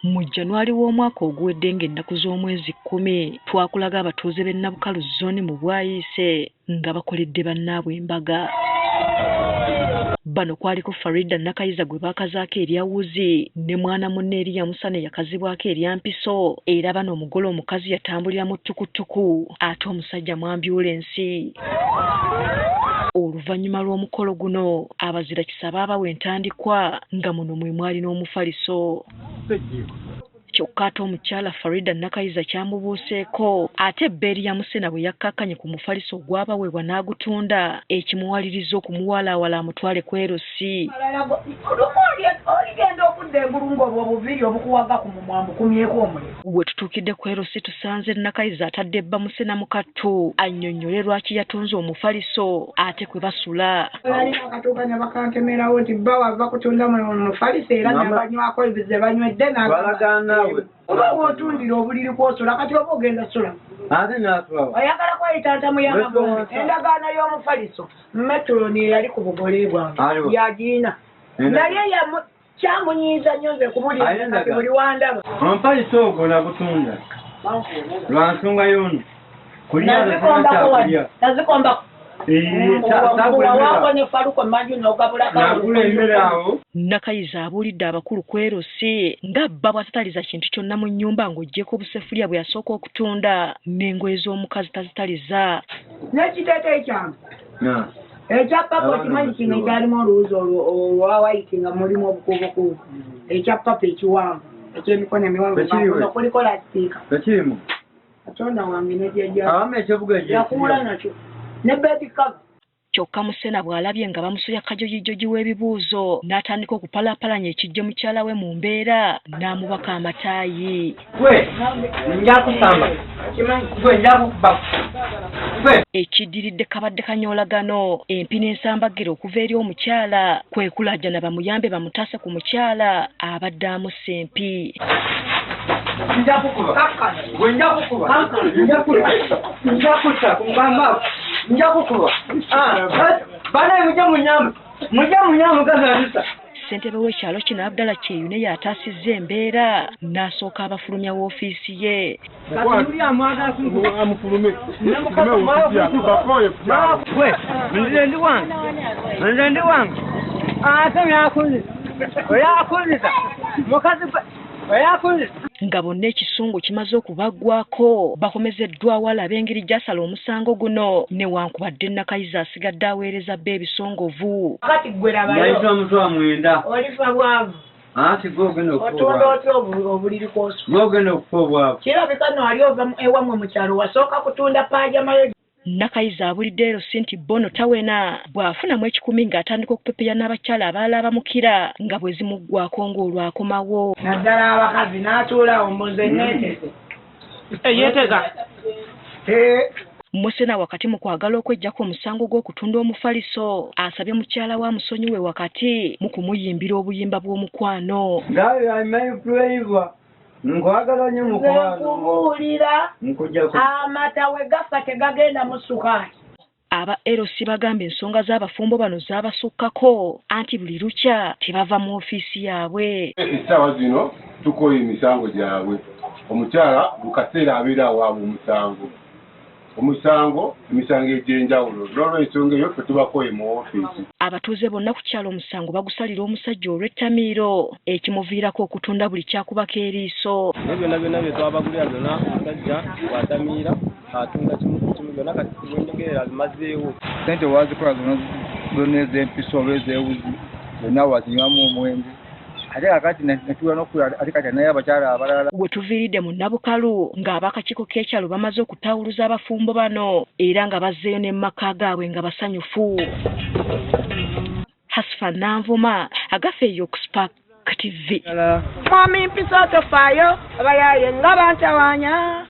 Mu January w'omwaka oguwedde ng'ennaku z'omwezi 10 twakulaga abatuuze b'e Nabukalu Zone mu Bwayiise nga bakoledde bannaabwe embaga. Bano kwaliko Farida Nakayiza gwe baakazaako erya Wuzi ne mwana munne Eriya Musana eyakazibwako erya Mpiso, era bano omugole omukazi yatambulira mu ttukutuku ate omusajja mu ambyulensi. Oluvannyuma lw'omukolo guno abazirakisa baabawa entandikwa nga muno mwe mwali n'omufaliso. Kyokka ate omukyala Farida Nakayiza kyamubuuseeko ate ebbeeri ya Musena bwe yakkakkanye ku mufaliso ogwabaweebwa n'agutunda ekimuwaliriza okumuwalaawala amutwale ku Erosi. Oligenda okudda engulu ng'obwo obuviiri obukuwaga ku mumwa mbukumyeko omuliro. We tutuukidde ku Erosi tusanze Nakayiza atadde bba Musena mu kattu annyonnyole lwaki yatunze omufaliso ate kwe basula. Nalina akatuuka ne bakantemerawo nti bba wava kutunda mufaliso era ne banywako ze banywedde n'agamba oba w'otundira obuliri kw'osula kati oba ogenda sula. Ate n'asulawa. Oyagala kweyita ntamu y'amagombe. Endagaano y'omufaliso matron eyali ku bugole bwange yagiina naye kyamunyiiza nnyo nze kubulira kati buli wandaba. Omufaliso ogwo nagutunda lwa nsonga y'ono kulya. Nazikomba waako ne faluko manju n'ogabulako. Nagula emmere awo. Nakayiza abuulidde abakulu ku Erosi nga bba bw'atataliza kintu kyonna mu nnyumba ng'oggyeko obusefuliya bwe yasooka okutunda n'engoye z'omukazi tazitaliza. N'ekiteeteeyi kyange ekya purple, okimanyi kino ekyalimu oluwuzi olwa white nga mulimu obukuubukuubu, ekya purple ekiwanvu ekyemikono emiwanvu kuliko lasitiika. Tekirimu. Katonda wange nejjajja awamu ekyobuga. Yakuula nakyo ne bed cover. Kyokka Musena bw'alabye nga bamusoya kajojijoji w'ebibuuzo n'atandika okupalaapalanya ekijjo mukyala we mu mbeera n'amubaka amataayi. Gwe nja kusamba, gwe nja kukuba gwe. Ekiddiridde kabadde kanyoolagano, empi n'ensambaggere okuva eri omukyala kwe kulaajana bamuyambe bamutaase ku mukyala abadde amussa empi. Nja kukuba gwe, nja kukuba, nja kutta kugamba nja kukuba. Banaye mujje munyambe, mujje munyambe, gazalisa. Ssentebe w'ekyalo kino Abdala Kyeyune y'ataasizza embeera n'asooka abafulumya woofiisi ye. Amufulume bakoye. Gwe nze ndi wange, nze ndi wange, ate oyakunzisa, oyakunzisa mukazi gwe oyakunzisa. Nga bonna ekisungu kimaze okubaggwako bakomezeddwawo alabe engeri gy'asala omusango guno, newankubadde Nakayiza asigadde aweereza bba ebisongovu. Kati gwe labayo. Yayita 90,000. Olifa bwavu. Anti gwe ogenda okufa Otunda obwavu. otya obuliri kwosula? Gwe ogenda okufa obwavu. Kirabika nno wali ova ewammwe mu kyalo wasooka kutunda paajamayo. Nakayiza abulidde Erosi nti bono tawena bw'afunamu 1,000 ng'atandika okupepeya n'abakyala abalala abamukira nga bwe zimuggwako ng'olwo akomawo. Naddala abakazi n'atuulaawo mbuze neeteze. Yeetega. Musena wakati mu kwagala okweggyako omusango gw'okutunda omufaliso asabye mukyala wa amusonyiwe wakati mu kumuyimbira obuyimba bw'omukwano. Ngabe flavor, nkwagala nnyo Nze mukwano. Nkubuulira. Nkujjako. Amata we gafa tegagenda mu sukaali. Aba Erosi bagamba ensonga z'abafumbo bano zaabasukkako anti buli lukya tebava mu ofiisi yaabwe. Essaawa zino tukoye emisango gyabwe. Omukyala mu kaseera abeera awaabwe omusango emisango egy'enjawulo, n'olwensonga eyo ffe tubakoye mu ofiisi. Abatuuze bonna ku kyalo omusango bagusalira omusajja olw'ettamiiro ekimuviirako okutunda buli kyakubako eriiso. Naye byonna byonna bye twabagulira byonna, omusajja bw'atamiira atunda kimu ku kimu byonna, kati bwenjogerera abimazeewo. Sente wazikola zonna zonna, ez'empiso oba ez'ewuzi, zonna wazinywamu omwenge, ate kakati netuula n'okula, ate kati naye abakyala abalala. We tuviiridde mu Nabukalu ng'abakakiiko k'ekyalo bamaze okutawuluza abafumbo bano era nga bazzeeyo ne mu maka gaabwe nga basanyufu. Hasfa Nanvuma, agafa eyo ku Spark TV. Mwami Mpiso tofaayo, abayaaye nga bantawaanya.